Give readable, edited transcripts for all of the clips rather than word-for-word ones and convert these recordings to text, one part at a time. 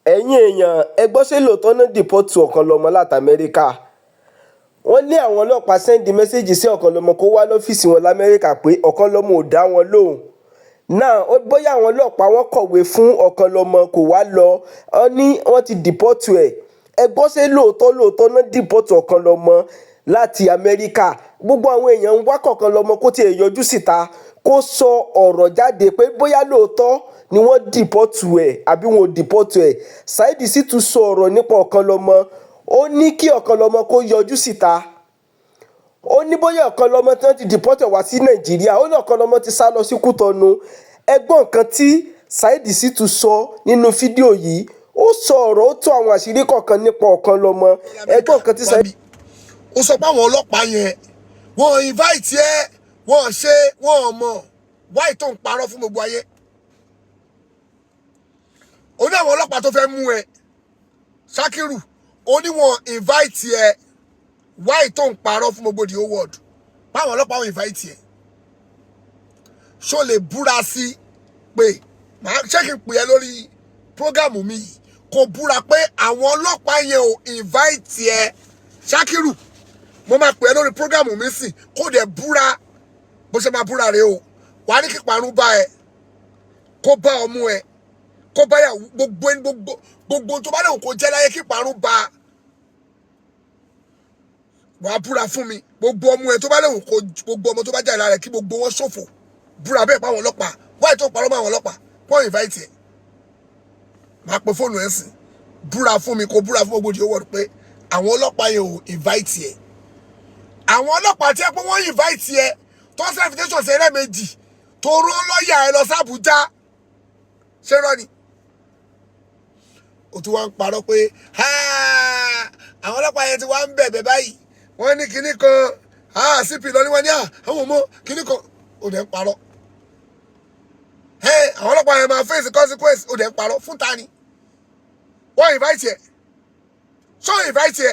Ẹ̀yin èèyàn, ẹ gbọ́, ṣé lóòótọ́ náà deport Ọ̀kanlọ́mọ láti Amẹ́ríkà? Wọ́n ní àwọn ọlọ́pàá send message sí Ọ̀kanlọ́mọ kó wá lọ́fíìsì wọn lamẹ́ríkà pé Ọ̀kanlọ́mọ ò dá wọn lóhùn náà. Bóyá àwọn ọlọ́pàá wọn kọ̀wé fún Ọ̀kanlọ́mọ kó wá lọ, wọ́n ní wọ́n ti deport ẹ̀. Ẹ gbọ́, ṣé lóòótọ́ lóòótọ́ náà deport Ọ̀kanlọ́mọ láti Amẹ́ríkà? Gbogbo àwọn èèyàn ń wá k'Ọ̀kanlọ́mọ kó tiẹ̀ yọjú síta, kó sọ ọ̀rọ̀ jáde pé bóyá lóòótọ́ ni wọ́n deport ẹ̀ àbí wọn ò deport ẹ̀. Saheed Shittu sọ ọ̀rọ̀ nípa Ọ̀kanlọ́mọ. Ó ní kí Ọ̀kanlọ́mọ kó yọjú síta. Ó ní bóyá Ọ̀kanlọ́mọ tí wọ́n ti deport ẹ̀ wá sí Nàìjíríà. Ó ní Ọ̀kanlọ́mọ ti sá lọ sí Kútọ́nù. Ẹ gbọ́ nǹkan tí Saheed Shittu sọ nínú fídíò yìí. Ó sọ ọ̀rọ̀, ó tú àwọn àṣírí kọ̀ọ̀kan nípa Ọ̀kanlọ́mọ. Ẹ gbọ́ nǹkan tí Saheed. Ó sọ pé àwọn ọlọ́pàá yẹn, wọ́n invite ẹ, wọ́n ṣe, wọ́n mọ̀. Wáyé tó ń parọ́ fún gbogbo ayé? Ó ní àwọn ọlọ́pàá tó fẹ́ mú ẹ, Ṣakiru, ó ní wọ́n invite ẹ. Wáyé tó ń parọ́ fún gbogbo the whole world báwọn ọlọ́pàá wọn invite ẹ? Ṣó lè búra sí pé, ṣé kí n pè ẹ́ lórí program mi yìí, kò búra pé àwọn ọlọ́pàá yẹn ò invite ẹ? Ṣakiru, mo máa pè ẹ́ lórí program mi sì, kó dẹ̀ búra. Bó ṣe máa búra rèé o: wàá ní kí parun bá ẹ, kó bá ọmú ẹ, kó bá yàwó, gbogbo ẹni, gbogbo gbogbo tó bá lè kó jẹ́ láyé, kí parun bá. Wàá búra fún mi, gbogbo ọmọ ẹ tó bá lè kó, gbogbo ọmọ tó bá jà lára ẹ, kí gbogbo wọn ṣòfò. Búra bẹ́ẹ̀ pa àwọn ọlọ́pàá. Wáyé tó parọ́ mọ́ àwọn ọlọ́pàá wọ́n invite ẹ? Máa pe fóònù ẹ sìn. Búra fún mi, kó búra fún gbogbo ìdíwọ́ pé àwọn ọlọ́pàá yẹn ò invite ẹ. Àwọn ọlọ́pàá tí ẹ pé wọ́n invite ẹ, tó ń send invitation sí ẹlẹ́mẹ̀jì, tó rán lọ́ọ̀yà ẹ lọ sí Àbújá, ṣé rọ́ ni? O tún wá ń parọ́ pé àwọn ọlọ́pàá yẹn ti wá ń bẹ̀bẹ̀ báyìí, wọ́n ní kinní kan, CP lọ ní wọ́n ní àwọn ọmọ kinní kan. Ó dẹ̀ ń parọ́. Àwọn ọlọ́pàá yẹn máa face consequence. Ó dẹ̀ ń parọ́ fún ta ni? Wọ́n invite ẹ? Ṣọ́ invite ẹ?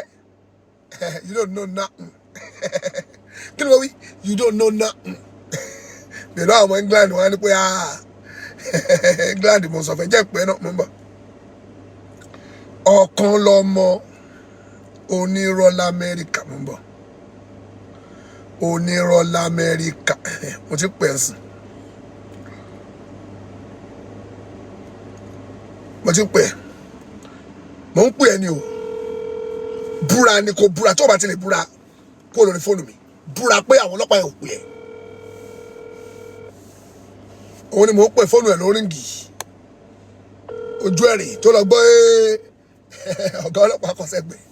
You don't know nothing. Kí ni wọ́n wí? You don't know nothing. Pẹ̀lú àwọn ọmọ England, wọn á ní pé England mo sọ fẹ́ jẹ́ pé náà mo ń bọ̀. Ọ̀kan lọ́mọ onírọ́ lamẹ́ríkà, mo ń bọ̀. Onírọ́ lamẹ́ríkà, mo ti pè é sùn, mo ti pè é, mo ń pè é ni o. Búra ni, kò búra. Tó o bá ti lè búra, kó lórí fóònù mi, búra pé àwọn ọlọ́pàá yẹn ò pè é. Òun ni mò ń pè, fóònù ẹ̀ ló ring. Ojú ẹ̀ rè tó lọ gbọ́ ọ̀gá ọlọ́pàá kọ sẹ́gbẹ̀ẹ́.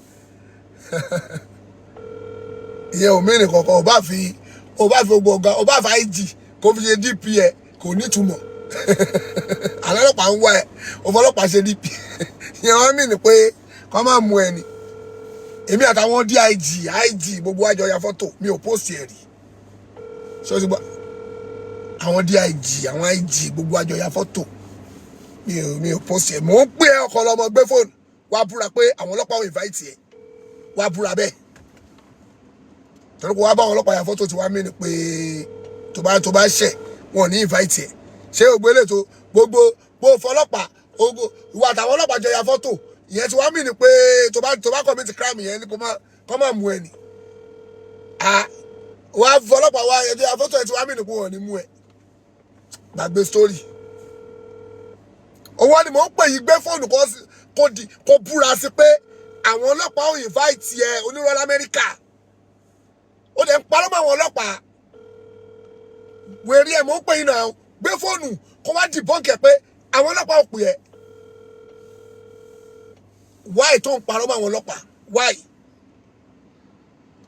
Ìyẹn ò mìíràn kankan. Ò bá fi gbogbo ọ̀gá, ò bá fi IG kó fi ṣe DP ẹ, kò nítumọ̀. Àlọ́ ọlọ́pàá ń wá ẹ, òfò ọlọ́pàá ṣe DP, ìyẹn wọ́n mìíràn pé kọ́ máa mú ẹ ni. Èmi àtàwọn DIG, IG, gbogbo àjọ ya fọ́tò, mi ò post ẹ̀ rí. Ṣé o ti gbọ́? Àwọn DIG, àwọn IG, gbogbo àjọ ya fọ́tò, mi ò post ẹ̀. Mò ń pè ẹ́, ọkọ lọmọ, gbé fóònù, wàá búra pé àwọn ọlọ́pàá ò invite ẹ̀. Wàá búra bẹ́ẹ̀ torí kò wá bá àwọn ọlọ́pàá ya fọ́tò tí wàá mí ni pé tó bá ṣẹ̀, wọn ò ní invite ẹ̀. Ṣé ògbélé tó gbogbo bó fọlọ́pàá ogo ìwà àtàwọn ọlọ́pàá jọ ya fọ́tò, ìyẹn tí wàá mí ni pé tó bá commit crime, yẹn ni kó má mú ẹ ni? Wàá fọlọ́pàá wá ẹjọ́ ya fọ́tò ẹ̀, tí wàá mí ni pé wọn ò ní mú ẹ? Gbàgbé story. Owó ni mò ń pè yí. Gbé fóònù, kó di kó búra sí pé àwọn ọlọ́pàá ò invite ẹ. Onírọ́ lamẹ́ríkà, ó dẹ̀ ń parọ́ mọ́ àwọn ọlọ́pàá. Wèrè ẹ̀, mò ń pè yín náà. Gbé fóònù, kó wá debunk ẹ̀ pé àwọn ọlọ́pàá ò pè ẹ́. Why tó ń parọ́ mọ́ àwọn ọlọ́pàá? Why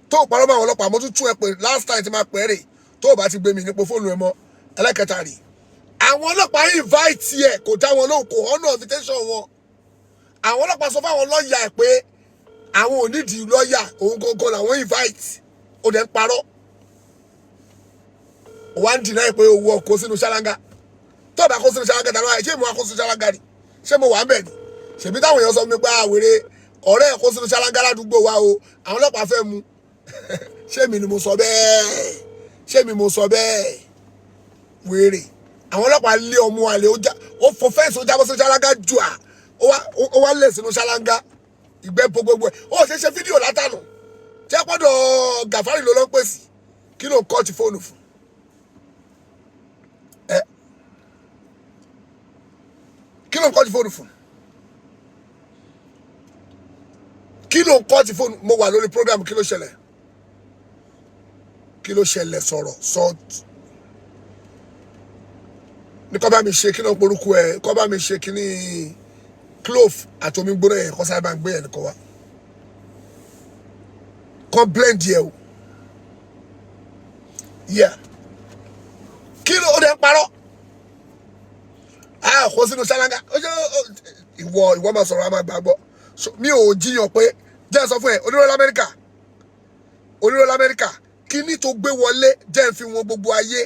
tó ń parọ́ mọ́ àwọn ọlọ́pàá? Mo tún tún ẹ pé last time tí máa pè é rè. Tó o bá ti gbé mi nípo fóònù ẹ mọ́, ẹlẹ́kẹta rè. Àwọn ọlọ́pàá invite ẹ, kò dá wọn lóhùn, kò honour invitation wọn. Àwọn ọlọ́pàá sọ fáwọn lọ́ọ̀yà ẹ̀ pé àwọn ò nídìí lọ́ọ̀yà, òun gangan làwọn invite. Ó dẹ̀ ń parọ́. Ó wá ń deny pé owó ọkọ̀ sínú ṣáláńgá. Tó o bá kó sínú ṣáláńgá tàbí ṣé mo wá kó sínú ṣáláńgá ni? Ṣé mo wà ń bẹ̀ ni? Ṣèbí táwọn èèyàn sọ fún mi pé àwèrè ọ̀rẹ́ ẹ̀ kó sínú ṣáláńgá ládùúgbò wa o, àwọn ọlọ́pàá fẹ́ mu. Ṣé mi ni mo sọ bẹ́ẹ̀? Ṣé mi mo sọ bẹ́ẹ̀? Wèrè, àwọn ọlọ́pàá lé ọmọ àlè, ó fò fence, ó jábọ́ sínú ṣáláńgá jù à. Ó Ó wá lẹ̀ sínú ṣáláńgá, ìgbẹ́ bo gbogbo ẹ̀. Ó ṣe ṣe fídíò látànà tí ẹ pọ́dọ̀ Gàfárì ló lọ́ ń pèsè. Kí ló ń kọ́ ti fóònù fún ẹ? Kí ló ń kọ́ ti fóònù fún? Kí ló ń kọ́ ti fóònù? Mo wà lórí program. Kí ló ṣẹlẹ̀? Kí ló ṣẹlẹ̀? Sọ̀rọ̀ sọ ní kọ́ bá mi ṣe. Kí ló ń porúkọ ẹ? Kọ́ bá mi ṣe kí ní clove àti omi gbóná yẹn, kọ́ sáré bá ń gbé yẹn kọ́ wa, kọ́ blend yẹ o. Yeah, kí ló ó dẹ̀ ń parọ́? Ah, kó sínú ṣáláńgá. Ó ṣe ìwọ máa sọ̀rọ̀, a máa gbàgbọ́. Mi ò jiyàn pé jẹ́ ẹ sọ fún ẹ, onírọ̀ lamẹ́ríkà, onírọ̀ lamẹ́ríkà. Kíní tó gbé wọlé, jẹ́ ẹ fi wọn gbogbo ayé,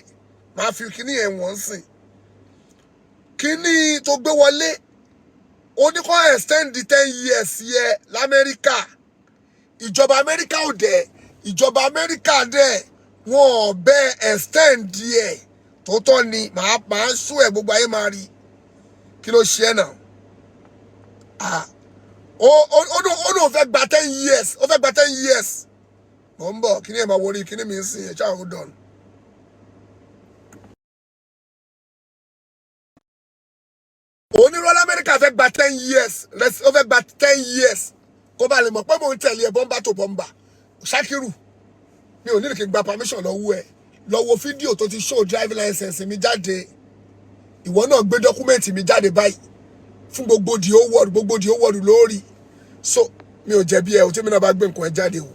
máa fi kíní ẹ̀ wọ́n sìn. Kíní tó gbé wọlé, ó ní kó extend the 10 years yẹ lamẹ́ríkà. Ìjọba Amẹ́ríkà ò dẹ̀, ìjọba Amẹ́ríkà dẹ̀ wọn ò bẹ́ extend yẹ. Tó tọ́ ni màá sún ẹ̀, gbogbo ayé máa rí. Kí ló ṣe ẹ́ náà? Ah, ó fẹ́ gba 10 years, ó fẹ́ gba 10 years. Mò ń bọ̀. Kí ni ẹ̀ máa wọrí? Kí ni mi ń sìn ẹ̀? Ṣáà, hold on. Onírọ́ lamẹ́ríkà fẹ́ gba 10 years, ó fẹ́ gba 10 years kó ba lè mọ̀ pé mò ń tẹ̀lé ẹ bumper to bumper. Ṣakiru, mi ò nílò kí n gba permission lọ́wọ́ ẹ. Lọ wo fídíò tó ti show driving license mi jáde. Ìwọ náà gbé document mi jáde báyìí fún gbogbo the whole world, gbogbo the whole world lórí. So mi ò jẹ̀bi ẹ o. Tí mi náà bá gbé nǹkan ẹ jáde o,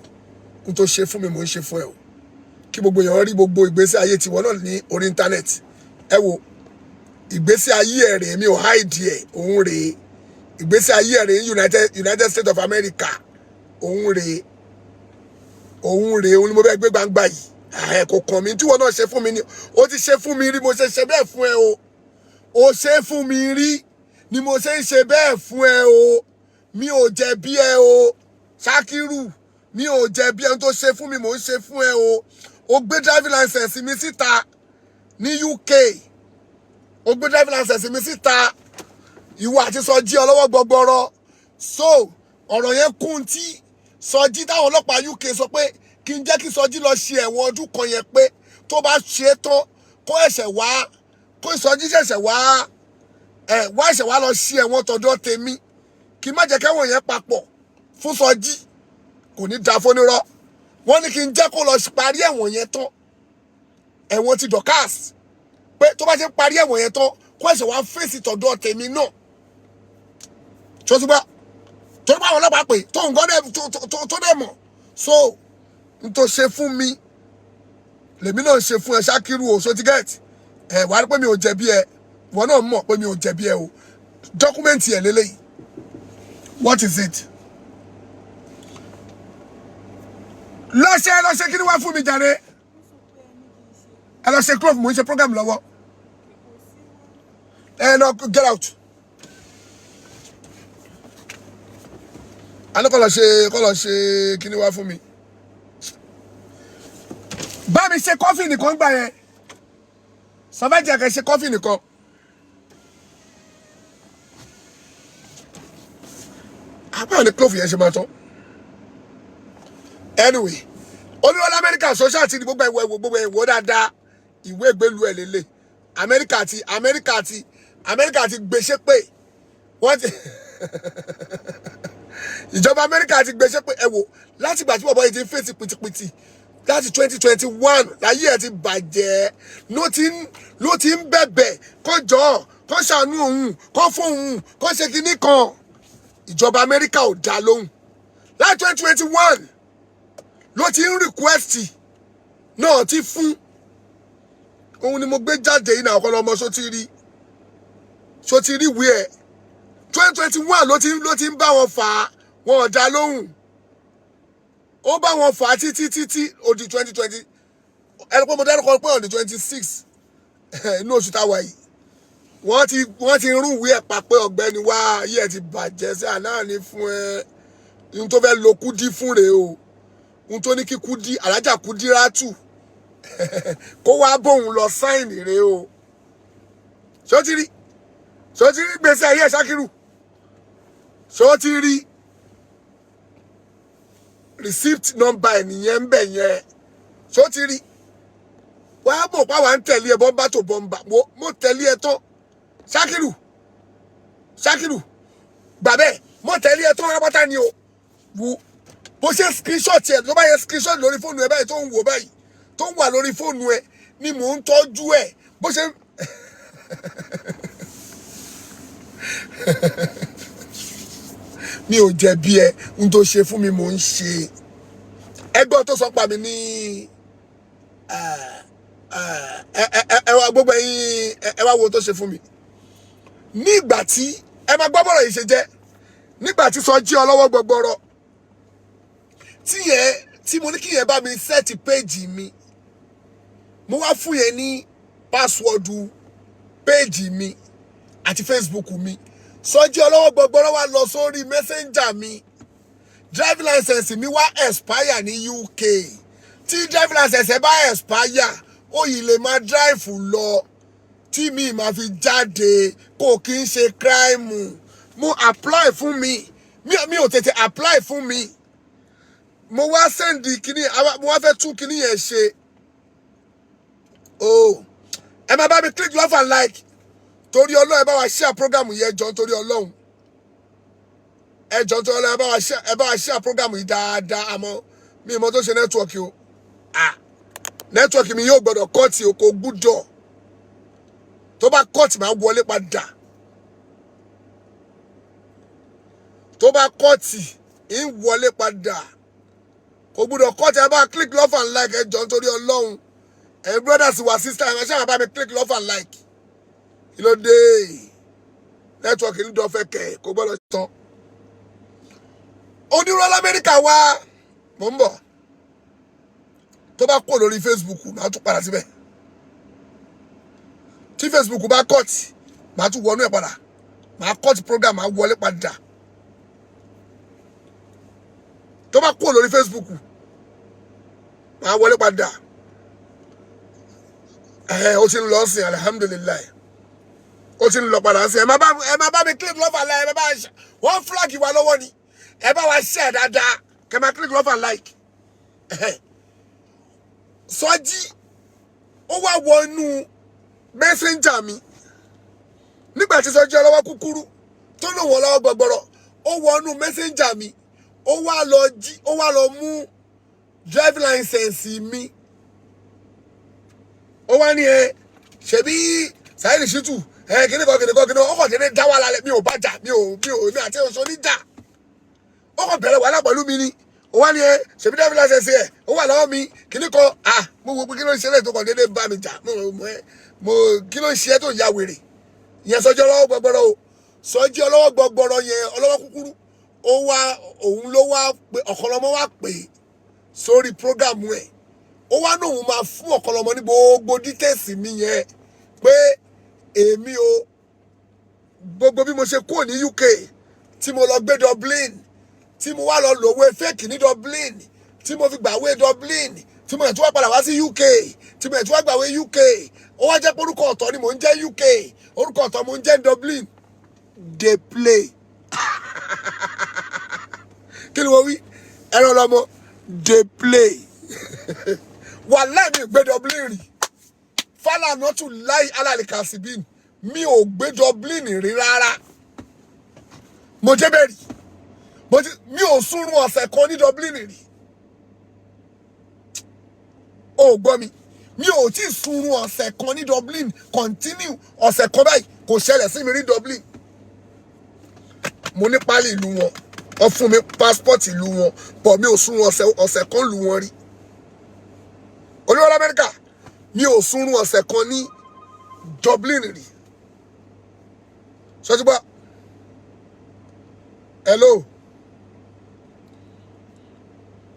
n tó ṣe fún mi, mò ń ṣe fún ẹ o. Kí gbogbo èèyàn rí gbogbo ìgbésí ayé tiwọn náà ní orí íńtánẹ́ẹ̀tì. Ẹ wo ìgbésí ayé ẹ rèé, mi ò hide ẹ, òun rèé. Ìgbésí ayé ẹ rèé, United States of America, òun rèé, òun rèé. Òun ni mo fẹ́ gbé gbangba yìí. Ẹ kò kàn mí. Tí wọn náà ṣe fún mi ni ó ti ṣe fún mi rí, mo ṣe ṣe bẹ́ẹ̀ fún ẹ o. Ó ṣe fún mi rí ni mo ṣe ń ṣe bẹ́ẹ̀ fún ẹ o. Mi ò jẹ̀bi ẹ o, Ṣakiru. Mi ò jẹ̀bi ẹ. Tó ṣe fún mi, mò ń ṣe fún ẹ o. Ó gbé driving license mi síta ní UK, ó gbé driving license mi síta, ìwọ àti Sọjí ọlọ́wọ́ gbọgbọrọ. So ọ̀rọ̀ yẹn kún tí Sọjí táwọn ọlọ́pàá UK sọ pé kí n jẹ́ kí Sọjí lọ ṣe ẹ̀wọ̀n ọdún kan yẹn, pé tó bá ṣe é tán, kó ẹ̀ṣẹ̀ wá, kó Sọjí ṣẹ̀ṣẹ̀ wá ẹ̀ wá ẹ̀ṣẹ̀ wá lọ ṣe ẹ̀wọ̀n tọ̀dọ̀ tèmi, kí n má jẹ́ kẹ́wọ̀n yẹn papọ̀ fún Sọjí. Kò ní da fónírọ́. Wọ́n ní kí n jẹ́ kó lọ parí ẹ̀wọ̀n yẹn tán, ẹ̀wọ̀n ti Dorcas, pé tó bá ṣe ń parí ẹ̀wọ̀n yẹn tán, kó ẹ̀ṣẹ̀ wá fèsì tọ̀dọ̀ tèmi náà. Tó ti gbọ́, torí pé àwọn ọlọ́pàá pè tó nǹkan dẹ̀ tó dẹ̀ mọ̀. So n tó ṣe fún mi lèmi náà ṣe fún ẹ, Ṣakiru o. So ti get ẹ wàá rí pé mi ò jẹ̀bi ẹ. Ìwọ náà mọ̀ pé mi ò jẹ̀bi ẹ o. Document ẹ lélẹ́yìí. What is it? Lọ́ṣẹ́ lọ́ṣẹ́, kí ni wàá fún mi jàre? Ẹ lọ ṣe clove, mò ń ṣe program lọ́wọ́. Ẹ lọ, get out. Àná kọ́ lọ ṣe, kọ́ lọ ṣe kí ni wàá fún mi? Bá mi ṣe kọ́fì nìkan gbà yẹn, sọfẹ́jì ẹ̀kẹ́ ṣe kọ́fì nìkan. Àbáyọ̀ ni clove yẹn ṣe máa tán. Anyway, olúwa lamẹ́ríkà social ti di gbogbo ẹ̀wọ̀ ẹ̀wọ̀, gbogbo ẹ̀wọ̀ dáadáa. Ìwé ìgbélu ẹ̀ lélẹ̀. Amẹ́ríkà ti gbèsè pé wọ́n ti ìjọba Amẹ́ríkà ti gbèsè pé ẹ wò láti ìgbà tí bọ̀bọ̀ yìí ti ń fèsì pìtìpìtì láti 2021, láyé ẹ̀ ti bàjẹ́, ló ti ń bẹ̀bẹ̀ kó jọ, kó ṣàánú òun, kó fún òun, kó ṣe kinní kan. Ìjọba Amẹ́ríkà ò dá lóhùn. Láti 2021 ló ti ń request náà ti fún òun ni mo gbé jáde yìí náà. Ọkọ lọmọ ṣó ti rí ìwé ẹ. 2021 ló ti ń bá wọn fà á, wọn ò dá lóhùn. Ó bá wọn fà á títí títí ó di 2020. Ẹni pé mo dárúkọ pé on the 26 inú oṣù táwa yìí, wọ́n ti rún ìwé ẹ̀ pa pé ọ̀gbẹ́ni wá, ayé ẹ̀ ti bàjẹ́ sí àná ní fún ẹ. Ohun tó fẹ́ lo Kúdí fún rèé o. Ohun tó ní kí Kúdí, Alájà Kúdírátù, kó wá bóun lọ sign rèé o. Ṣó ti rí? Ṣó ti rí gbèsè ayé ẹ̀, Ṣakiru? Ṣé ó ti rí receipt number ẹ̀ nìyẹn ń bẹ̀ yẹn? Ṣé ó ti rí? Wàá bò pa wà ń tẹ̀lé ẹ bumper to bumper. Mo tẹ̀lé ẹ tán, Ṣakiru. Ṣakiru, gbà bẹ́ẹ̀, mo tẹ̀lé ẹ tán rápátá ni o. Wo bó ṣe screenshot ẹ, tó bá yẹ screenshot lórí fóònù ẹ báyìí, tó ń wò báyìí, tó ń wà lórí fóònù ẹ ni mò ń tọ́jú ẹ bó ṣe. Mi ò jẹ̀bi ẹ. N tó ṣe fún mi mò ń ṣe. Ẹgbẹ́ tó sọ pa mi ní ẹ wá, gbogbo ẹ̀yin, ẹ wá wo tó ṣe fún mi nígbà tí ẹ máa gbọ́ bọ̀rọ̀ yìí ṣe jẹ́. Nígbà tí Sọjí ọlọ́wọ́ gbọgbọrọ tí yẹn tí mo ní kí yẹn bá mi set page mi, mo wá fún yẹn ní password page mi àti Facebook mi. Sọjí ọlọ́wọ́ gbọgbọrọ wá lọ sórí Messenger mi. Driving license mi wá expire ní UK. Tí driving license ẹ bá expire, ó yìí lè máa drive lọ tí mi máa fi jáde, kò kí ń ṣe crime. Mo apply fún mi, mi ò tètè apply fún mi. Mo wá send kíní, mo wá fẹ́ tún kíní yẹn ṣe o. Ẹ máa bá mi click love and like torí Ọlọ́run. Ẹ bá wa share program yẹn jọ torí Ọlọ́run. Ẹ jọ torí Ọlọ́run, ẹ bá wa share program yìí dáadáa. Àmọ́ mi ì mọ tó ṣe network o. Ah, network mi yóò gbọ́dọ̀ cut o, kò gbúdọ̀. Tó bá cut, máa wọlé padà. Tó bá cut, ń wọlé padà. Kò gbúdọ̀ cut. Ẹ bá click love and like, ẹ jọ nítorí Ọlọ́run. Ẹ brothers wa, sister, ẹ ṣáà bá mi click love and like. Kí ló dé? Network ń dọ́fẹ́ kẹ̀, kò gbọ́dọ̀ tán. Onírọ́ lamẹ́ríkà wá, mò ń bọ̀. Tó bá kó lórí Facebook, màá tún padà síbẹ̀. Tí Facebook bá cut, màá tún wọnú ẹ̀ padà. Màá cut program, màá wọlé padà. Tó bá kó lórí Facebook, màá wọlé padà. Ẹ ó ti ń lọ sí, alihamudulilayi, ó ti ń lọ padà sí. Ẹ má bá mi click love and like. Ẹ má bá wọ́n flag wa lọ́wọ́ ni. Ẹ bá wa share dáadáa, kẹ máa click love and like. Sọjí ó wá wọnú Messenger mi nígbà tí Sọjí ọlọ́wọ́ kúkúrú tó lòun ọlọ́wọ́ gbọgbọrọ, ó wọnú Messenger mi, ó wá lọ jí, ó wá lọ mú driving license mi. Ó wá ní, ẹ ṣebí Saheed Shittu, ẹ kíní kan kíní kan kíní kan. Ó kàn déédéé dá wàhálà lẹ. Mi ò bá jà, mi ò mi àti oṣù oníjà. Ó kàn bẹ̀rẹ̀ wàhálà pẹ̀lú mi ni. Ó wá ní, ẹ ṣebí driving license ẹ ó wà lọ́wọ́ mi, kíní kan. Ah, mo wo pé kí ló ń ṣe lẹ́yìn tó kàn déédéé bá mi jà. Mo mo ẹ mo kí ló ń ṣe é tó ń ya wèrè ìyẹn? Sọjí ọlọ́wọ́ gbọgbọrọ o, Sọjí ọlọ́wọ́ gbọgbọrọ yẹn, ọlọ́wọ́ kúkúrú, ó wá, òun ló wá pé Ọ̀kanlọ́mọ wá pè é sórí program ẹ̀. Ó wá nóun máa fún Ọ̀kanlọ́mọ ní gbogbo details mi yẹn, pé èmi o, gbogbo bí mo ṣe kúrò ní UK, tí mo lọ gbé Dublin, tí mo wá lọ lòwe fake ní Dublin, tí mo fi gbàwé Dublin, tí mo yẹn tún wá padà wá sí UK, tí mo yẹn tún wá gbàwé UK. Ó wá jẹ́ pé orúkọ ọ̀tọ̀ ni mò ń jẹ́ UK, orúkọ ọ̀tọ̀ mò ń jẹ́ Dublin. Dey play. Kí ni mo wí? Ẹran lọmọ, dey play. Wàláì, mi ò gbé Dublin rí. Fálànà tún láì alàlìkàsíbìn, mi ò gbé Dublin rí rárá. Mo jẹ́ bẹ́ẹ̀ rí, mo ti mi ò súnrun ọ̀sẹ̀ kan ní Dublin rí. O gbọ́ mi, mi ò tí ì sunrun ọ̀sẹ̀ kan ní Dublin continue. Ọ̀sẹ̀ kan báyìí kò ṣẹlẹ̀ sí mi rí Dublin. Mo ní pálí ìlú wọn, wọ́n fún mi passport ìlú wọn, bọ̀ mi ò sunrun ọ̀sẹ̀ kan lù wọn rí. Olúwa Amẹ́ríkà, mi ò sunrun ọ̀sẹ̀ kan ní Dublin rí. Sọtúbọ̀, hello,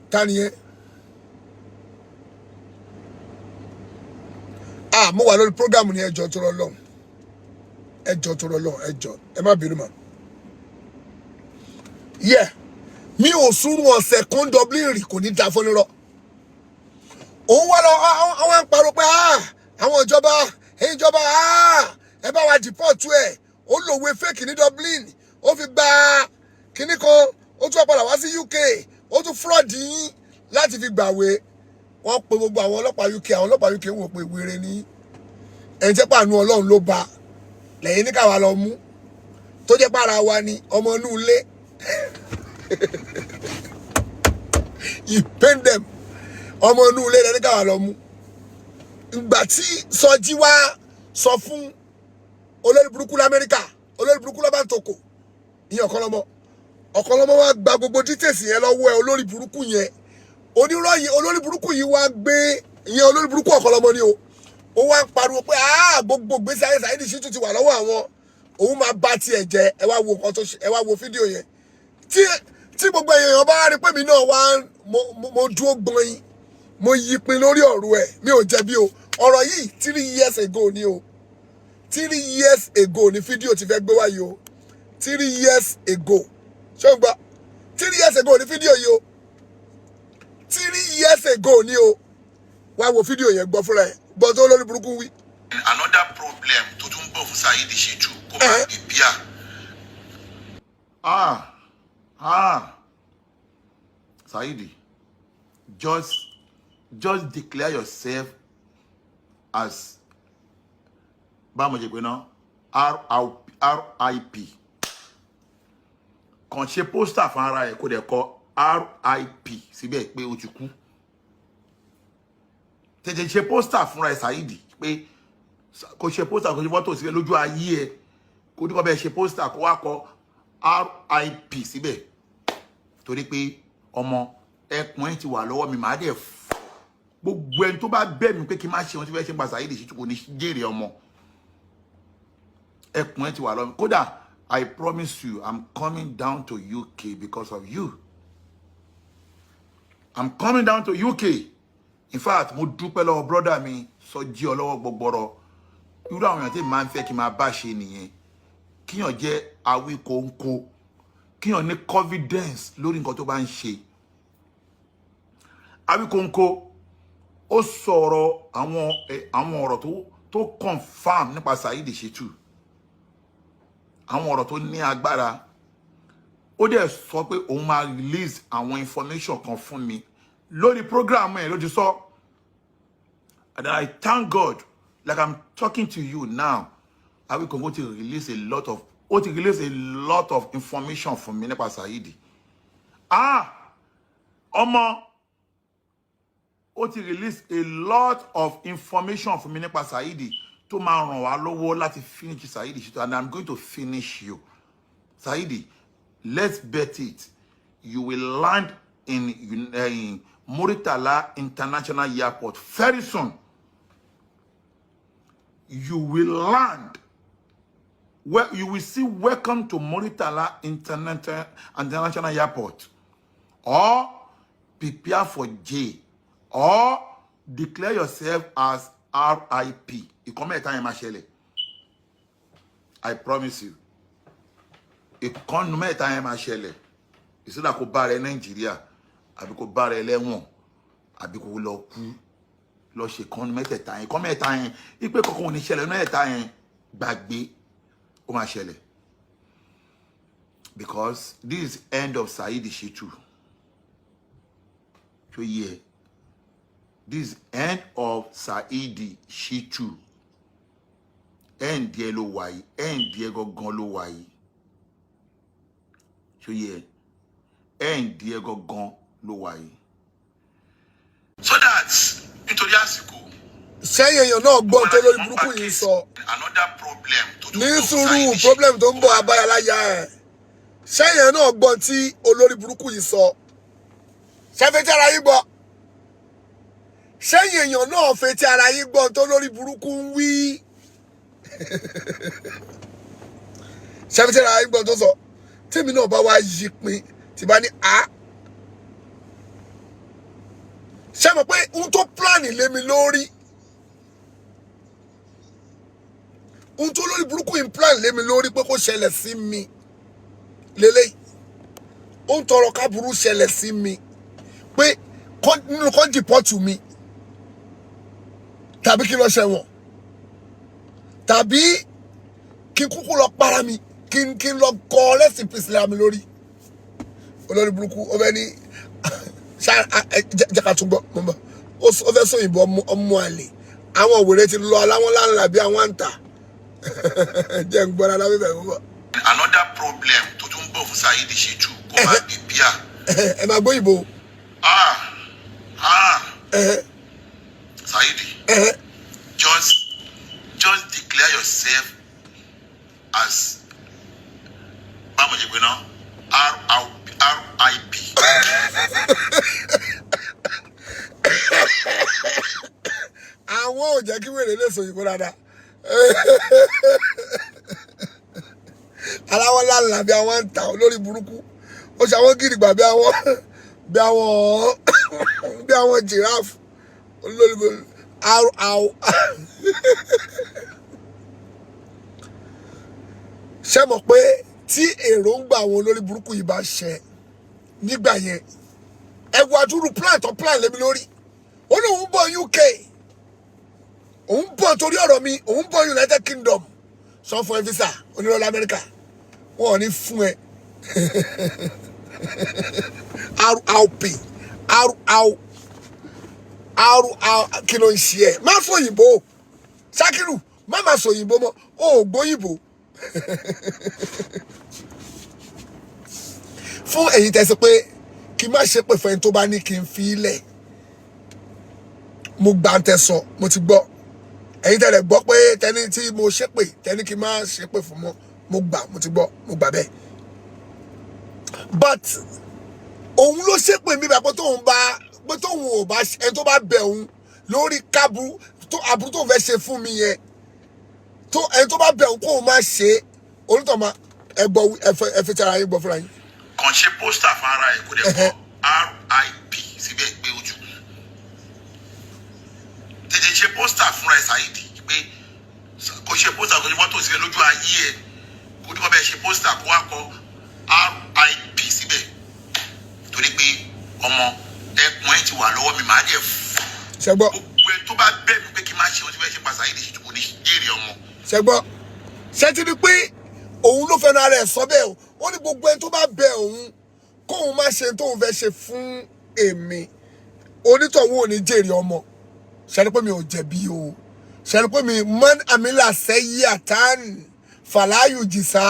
ta ni yẹn? Ah, mo wà lórí program ní. Ẹjọ́ tó rọ lọ́hùn, ẹjọ́ tó rọ lọ́hùn, ẹjọ́, ẹ má bínú mà. Yẹ mi ò sunrun ọ̀sẹ̀ kan Dublin rí. Kò ní da fún nírọ̀. Òun wá lọ, àwọn ń parọ́ pé, ah, àwọn ìjọba, ẹ̀yin ìjọba, ah, ẹ bá wa deport ẹ̀, ó lòwe fake ní Dublin, ó fi gba Kinní kan, ó tún wá padà wá sí UK, ó tún fraud yín láti fi gbàwé. Wọ́n pe gbogbo àwọn ọlọ́pàá UK. Àwọn ọlọ́pàá UK wò pé wèrè ní ẹni tẹ́ pàánù Ọlọ́run ló ba lẹ́yìn ní káwa lọ mú, tó jẹ́ pàrà wa ni ọmọ inú ilé. You pain them. Ọmọ inú ilé rẹ ní káwa lọ mú. Ìgbà tí Sọjí wá sọ fún olórí burúkú lamẹ́ríkà, olórí burúkú lọ́ba ń tokò, ìyẹn Ọ̀kanlọ́mọ. Ọ̀kanlọ́mọ wá gba gbogbo details yẹn lọ́wọ́ ẹ. Olórí burúkú yẹn, onírọ́ yìí, olórí burúkú yìí wá gbé ìyẹn, olórí burúkú Ọ̀kanlọ́mọ ni o. Ó wá ń pariwo pé, "Ah, gbogbo gbèsè ayé Saheed Shittu ti wà lọ́wọ́ àwọn, òun máa bá tiẹ̀ jẹ́." Ẹ wá wo nǹkan tó ṣe, ẹ wá wo fídíò yẹn. Tí gbogbo èèyàn bá rí pé mi náà wá mo dúró gbọ́n, mo yí pin lórí ọ̀rọ̀ ẹ̀, mi ò jẹ̀bi o. Ọ̀rọ̀ yìí, 3 years ago ni o. 3 years ago ni fídíò ti fẹ́ gbé wáyé o. 3 years ago, ṣé o gbọ́? 3 years ago ni fídíò yìí o. 3 years ago ni o. Wá wo fídíò yẹn, gbọ́ fúnra ẹ̀, gbọ́ tó lórí burúkú wí. Another problem tó tún bọ̀ fún Saheed Shittu, kó má di bíà. Ah ah, Saheed, just declare yourself as, báwo ṣe pé ná, RIP. Kàn ṣe poster fún ara ẹ̀, kó dẹ̀ kọ RIP síbẹ̀ pé o ti kú. Tètè ṣe poster fúnra ẹ̀, Saheed, pé kò ṣe poster, kò ṣe fọ́tò síbẹ̀ lójú ayé ẹ̀, kó ní kó bẹ́ẹ̀ ṣe poster, kó wá kọ RIP síbẹ̀, torí pé ọmọ ẹkùn ẹ̀ ti wà lọ́wọ́ mi. Màá dẹ̀ fọ́ gbogbo ẹni tó bá bẹ̀ mí pé kí n má ṣe ohun tí fẹ́ ṣe pa Saheed Shittu, kò ní jèrè ọmọ. Ẹkùn ẹ̀ ti wà lọ́wọ́ mi. Kódà, I promise you, I'm coming down to UK because of you. I'm coming down to UK. In fact, mo dúpẹ́ lọ́wọ́ brother mi Sọjí ọlọ́wọ́ gbọgbọrọ. Irú àwọn èèyàn tí màá ń fẹ́ kí n máa bá ṣe nìyẹn. Kíyàn jẹ́ awíkóńkó, kíyàn ní confidence lórí nǹkan tó bá ń ṣe. Awíkóńkó, ó sọ̀rọ̀ àwọn ọ̀rọ̀ tó confirm nípa Saheed Shittu, àwọn ọ̀rọ̀ tó ní agbára. Ó dẹ̀ sọ pé òun máa release àwọn information kan fún mi lórí program ẹ̀ ló ti sọ. And I thank God, like I'm talking to you now, Awikonko ti release a lot of, ó ti release a lot of information fún mi nípa Saheed. Ah, ọmọ, ó ti release a lot of information fún mi nípa Saheed tó máa ràn wá lọ́wọ́ láti finish Saheed Shittu. And I'm going to finish you, Saheed. Let's bet it, you will land in Muritala International Airport very soon. You will land where you will see "Welcome to Muritala International Airport," or prepare for jail, or declare yourself as RIP. Ìkan mẹ́ta yẹn máa ṣẹlẹ̀. I promise you, ìkànnù mẹ́ta yẹn máa ṣẹlẹ̀. Ìsìlá kó bá rẹ Nàìjíríà, àbí kó bá rẹ lẹ́wọ̀n, àbí kó lọ kú. Lọ ṣe ìkànnù mẹ́tẹ̀ẹ̀ta yẹn. Ìkànnù mẹ́ta yẹn, ipe kankan ò ní ṣẹlẹ̀ mẹ́tẹ̀ẹ̀ta yẹn, gbàgbé, ó máa ṣẹlẹ̀, because this is end of Saheed Shittu. So yeah, this is end of Saheed Shittu. End ẹ ló wà yìí, end ẹ gangan ló wà yìí. So yeah, end ẹ gangan ló wà yìí. So that nítorí àsìkò. Sẹ́yìn èèyàn náà gbọ́n tó lórí burúkú yìí sọ. Another problem tó tún Ní sùúrù, problem tó ń bọ̀ abáyaláya ẹ̀. Sẹ́yìn náà gbọ́n tí olórí burúkú yìí sọ. Ṣẹ́fẹ́ ara yín gbọ́? Sẹ́yìn èèyàn náà fetí ara yín gbọ́n tó lórí burúkú ń wí? Ṣẹ́fẹ́ ara yín gbọ́n tó sọ? Tèmi náà bá wá yí pin tí bá ní a ṣé mọ̀ pé ohun tó plan lé mi lórí, ohun tó lórí burúkú yìí plan lé mi lórí pé kó ṣẹlẹ̀ sí mi lélẹ́yìí, ó ń tọrọ káburú ṣẹlẹ̀ sí mi, pé nínú kọ́ deport mi, tàbí kí n lọ ṣẹ̀wọ̀n, tàbí kí n kúkú lọ para mi, kí n lọ kọ rest in peace léra mi lórí. Olórí burúkú, ó fẹ́ ní jẹ́ ká tún gbọ́ mọ́ bọ́. Ó fẹ́ sóyìnbó ọmọ àlè. Àwọn òwèrè ti lọ aláwọ̀ láńlá bí àwọn àǹtà. Jẹ́ ń gbọ́ rárá bíbẹ̀ mọ́ bọ́. Another problem tó tún bọ̀ fún Saheed Shittu, kó máa prepare. Ẹ máa gbóyìnbó. Ah ah, Saheed, just declare yourself as, báwo ṣe pé náà, RIP. Àwọn ò jẹ́ kí wèrè lè sòyìnbó dáadáa. Aláwọ̀ láńlá bí àwọn àǹtà, olórí burúkú. Ó ṣe àwọn gírígbà bí àwọn giraffe. Olórí burúkú. R R. Ṣé mọ̀ pé tí èròǹgbà àwọn olórí burúkú yìí bá ṣẹ nígbà yẹn, ẹ wo àdúrú plan tó plan lémi lórí. Ó lóun bọ̀ UK, òun bọ̀ torí ọ̀rọ̀ mi, òun bọ̀ United Kingdom, sọ fún ẹ visa onírọ̀lẹ́ Amẹ́ríkà, wọn ò ní fún ẹ. RRP R R R R. Kí ló ń ṣe ẹ? Má sọ òyìnbó, Ṣakiru. Má má sọ òyìnbó mọ́. O ò gbóyìnbó. Fún èyí tẹ́sí pé kí n má ṣe pé fún ẹni tó bá ní kí n fi í lẹ̀, mo gbà ń tẹ sọ, mo ti gbọ́. Ẹ̀yin tẹ́lẹ̀ gbọ́ pé tẹni tí mo ṣépè, tẹni kí n má ṣépè fún mọ́, mo gbà, mo ti gbọ́, mo gbà bẹ́ẹ̀. But òun ló ṣépè mí bá pé tóun bá pé tóun ò bá ẹni tó bá bẹ òun lórí kábúrú tó aburú tóun fẹ́ ṣe fún mi yẹn, tó ẹni tó bá bẹ òun kóun má ṣe é, onítọ̀ máa ẹ gbọ́. Ẹ fi tara yín gbọ́ fúnra yín. Kàn ṣe poster fún ara ẹ̀, kó dẹ̀ kọ RIP síbẹ̀ pé ojú tètè ṣe poster fúnra ẹ̀. Saheed, pé kò ṣe poster, kò ṣe fọ́tò síbẹ̀ lójú ayé ẹ̀, kó tó bẹ́ẹ̀ ṣe poster, kó wá kọ RIP síbẹ̀, torí pé ọmọ ẹkùn ẹ ti wà lọ́wọ́ mi, màá dẹ̀ fún Ṣẹ gbọ́? gbogbo ẹ tó bá bẹ̀ mí pé kí n má ṣe ohun tí fẹ́ ṣe pa Saheed Shittu, kò ní jèrè ọmọ. Ṣẹ gbọ́? Ṣé ti rí pé òun ló fẹ́ràn ara ẹ̀ sọ bẹ́ẹ̀ o? Ó ní gbogbo ẹni tó bá bẹ òun kóun má ṣe tóun fẹ́ ṣe fún èmi, onítọ̀hún ò ní jèrè ọmọ. Ṣe rí pé mi ò jẹ̀bi o? Ṣe rí pé mi man amila sẹ́yí àtàn fàlàyù jìsá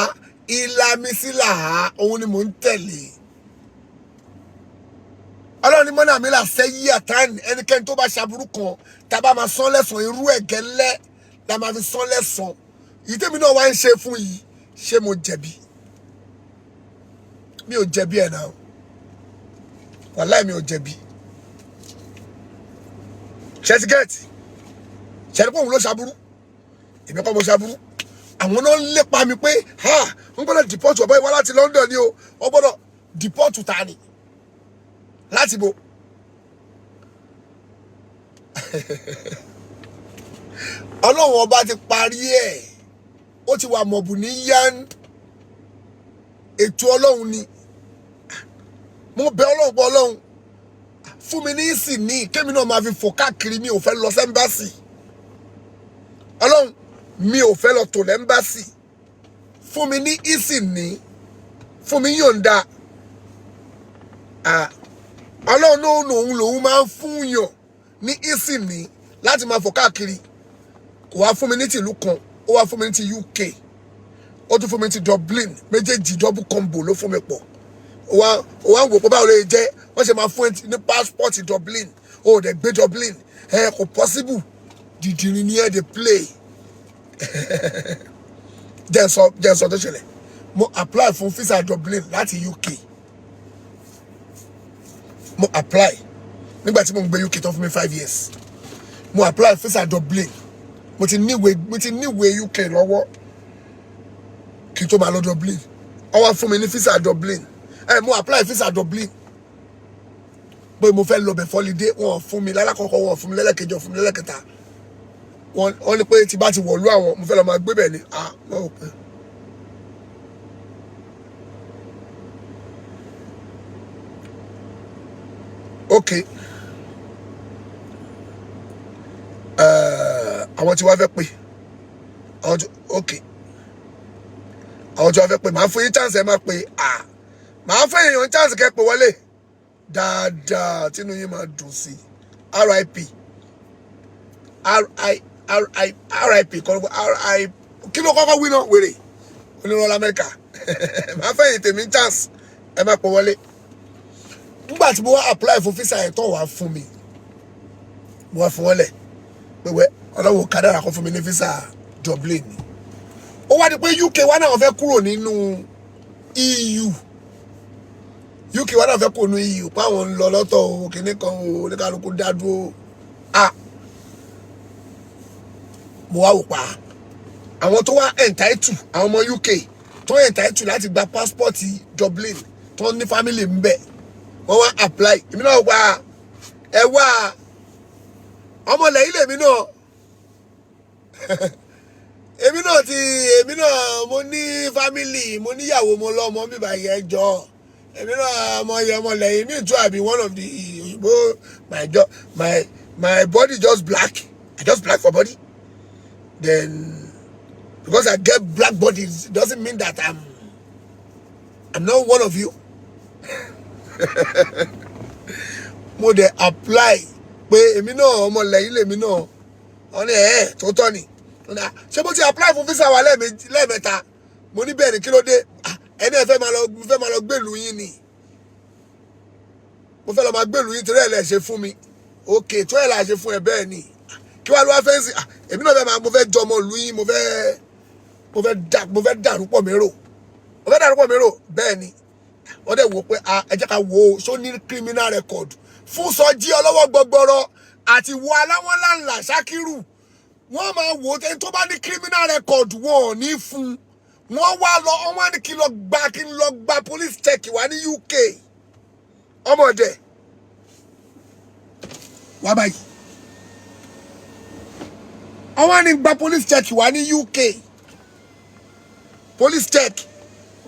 ìlàmísílà, òun ni mò ń tẹ̀lé. Ọlọ́run ní mọ́nà àmìlà sẹ́yí àtàn, ẹnikẹ́ni tó bá ṣaburú kan, tá a bá máa sán lẹ́sàn, irú ẹ̀ gẹ́lẹ́ la máa fi sán lẹ́sàn. Yìí tèmi náà wá ń ṣe fún yìí, ṣé mo jẹ̀bi? Mi ò jẹ̀bi ẹ̀ náà. Wàláì, mi ò jẹ̀bi. Ṣẹ́tígẹ́ẹ̀tì ṣẹ́ni pé òun ló ṣaburú, èmi kọ́ mo ṣaburú. Àwọn náà ń lépa mi pé ha, wọ́n gbọ́dọ̀ deport ọ̀bọ ìwá láti London ni o. Wọ́n gbọ́dọ̀ deport ta ni láti bo? Ọlọ́run ọba ti parí ẹ̀, ó ti wà mọ̀bù ní yán. Ètò Ọlọ́run ni. Mo bẹ Ọlọ́run pé Ọlọ́run fún mi ní ìsìn ní kémi náà máa fi fò káàkiri. Mi ò fẹ́ lọ sí embassy. Ọlọ́run, mi ò fẹ́ lọ tò l' embassy. Fún mi ní ìsìn ní, fún mi yọ̀ǹda. Ah, Ọlọ́run náà lòun máa ń fún yàn ní ìsìn ní láti máa fò káàkiri. Kò wá fún mi ní tìlú kan, ó wá fún mi ní ti UK, ó tún fún mi ní ti Dublin. Méjèèjì, double combo ló fún mi pọ̀. Ó wá ń wò pé báwo lè jẹ́ wọ́n ṣe máa fún ẹ ní passport Dublin, ó dẹ̀ gbé Dublin ẹ, kò possible. Dìdìrín ni ẹ dey play. Jẹ́ n sọ tó ṣẹlẹ̀. Mo apply fún visa Dublin láti UK. Mo apply nígbà tí mo ń gbé UK tó fún mi 5 years. Mo apply visa Dublin. Mo ti níwèé UK lọ́wọ́ kí n tó máa lọ Dublin. Wọ́n wá fún mi ní visa Dublin. Ẹ mo apply visa Dublin pé mo fẹ́ lọ bẹ̀ holiday. Wọ́n fún mi lálákọ̀ọ́kọ́, wọ́n fún mi lẹ́lẹ́kejì, wọ́n fún mi lẹ́lẹ́kẹta. Wọ́n ní pé tí bá ti wọ̀lú àwọn, mo fẹ́ lọ máa gbé bẹ̀ ni. Ah, wọ́n ò pé ok. Àwọn tí wàá fẹ́ pè, àwọn tí ok, àwọn tí wàá fẹ́ pè, màá fún yín chance, ẹ máa pè. Ah, Màá fẹ́ èèyàn chance kẹ́ pè wọlé dáadáa, tínú yín máa dùn sí. RIP R I R I RIP kọ́ R I, kí ló kọ́kọ́ wí náà? Wèrè onírọ̀ lamẹ́ríkà. Màá fẹ́ yìí tèmi chance, ẹ má pè wọlé. Nígbà tí mo wá apply fún visa yẹn tó wàá fún mi, mo wá fún wọn lẹ̀ pé wẹ́ ọlọ́wọ́ kádàrà kó fún mi ní visa Dublin ni. Ó wá di pé UK wá náà fẹ́ kúrò nínú EU. UK wá náà fẹ́ kúrò nínú EU, páwọn ń lọ lọ́tọ̀ o, kìíní kan o, oníkálukú dá dúró. Ah, mo wá wò pa àwọn tó wá entitled, àwọn ọmọ UK tó entitled láti gba passport Dublin, tó ní family ń bẹ̀, wọ́n wá apply. Èmi náà wò pa ẹ wá ọmọ lẹ́yìn lèmi náà, èmi náà ti, èmi náà mo ní family, mo níyàwó, mo lọ́mọ mi báyìí. Ẹ jọ, èmi náà ọmọ yẹn, ọmọ lẹ́yìn mi too. I be one of the òyìnbó. My jo my my body just black. I just black for body. Then because I get black body doesn't mean that I'm not one of you. Mo dẹ̀ apply pé èmi náà ọmọ lẹ́yìn lèmi náà. Wọ́n ní ẹ̀ tó tọ́ ni. Wọ́n ní, "Ah, ṣé mo ti apply fún visa wa lẹ́ẹ̀mejì, lẹ́ẹ̀mẹ́ta?" Mo ní bẹ́ẹ̀ ni. Kí ló dé? "Ah, ẹni ẹ fẹ́ máa lọ, mo fẹ́ máa lọ gbèlú yín ni, mo fẹ́ lọ máa gbèlú yín, torí ẹ̀ lẹ̀ ṣe fún mi." Ok, tó ẹ̀ là ṣe fún ẹ bẹ́ẹ̀ ni, kí wàá ló wá fẹ́ sí? "Ah, èmi náà fẹ́ máa, mo fẹ́ jọmọ ìlú yín, mo fẹ́ dàrú pọ̀ mérò, mo fẹ́ dàrú pọ̀ mérò." Bẹ́ẹ̀ ni wọ́n dẹ̀ wò pé, ah, ẹ jẹ́ ká wo ṣó ní criminal record fún Sọjí ọlọ́wọ́ gbọgbọrọ àti wo aláwọ̀ ńláńlá Ṣakiru. Wọ́n máa wò ó, tẹ́ni tó bá ní criminal record, wọn ò ní fún un. Wọ́n wá lọ, wọ́n wá ní kí n lọ gba police check wá ní UK. Ọmọdé wá báyìí, wọ́n wá ní gba police check wá ní UK. Police check,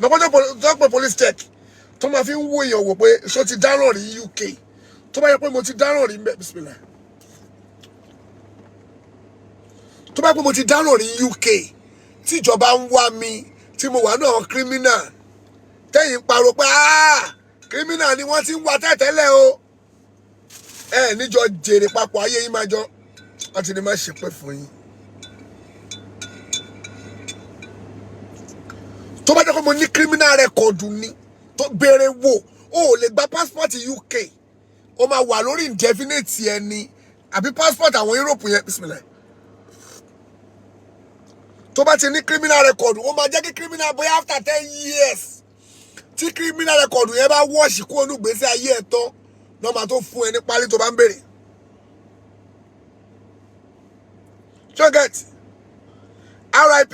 ọ̀pọ̀lọpọ̀ tó pé police check tó máa fi ń wo èèyàn wò pé ṣó ti dáràn rí UK. Tó bá yẹ pé mo ti dáràn rí mbẹ, bismillah, tó bá yẹ pé mo ti dáràn rí UK, tíjọba ń wá mi, tí mo wà náà criminal, tẹ́yìn ń pariwo pé, "Ah, criminal ni wọ́n ti ń wá tẹ́tẹ́lẹ̀ o," ẹ níjọ jèrè papọ̀, ayé yín máa jọ, wọ́n ti ní má ṣépè fún yín. Tó bá jẹ́ pé mo ní criminal record ni, tó béèrè wò, o ò lè gba passport UK. O máa wà lórí indefinite ẹni àbí passport àwọn Europe yẹn, bismillah. Tó bá ti ní criminal record, ó máa jẹ́ kí criminal, bóyá after 10 years tí criminal record yẹn bá wọ́ọ̀ṣì kúrò ní ìgbésí ayé ẹ̀ tán náà, máa tó fún ẹ ní pálí tó bá ń béèrè. Ṣé o get? RIP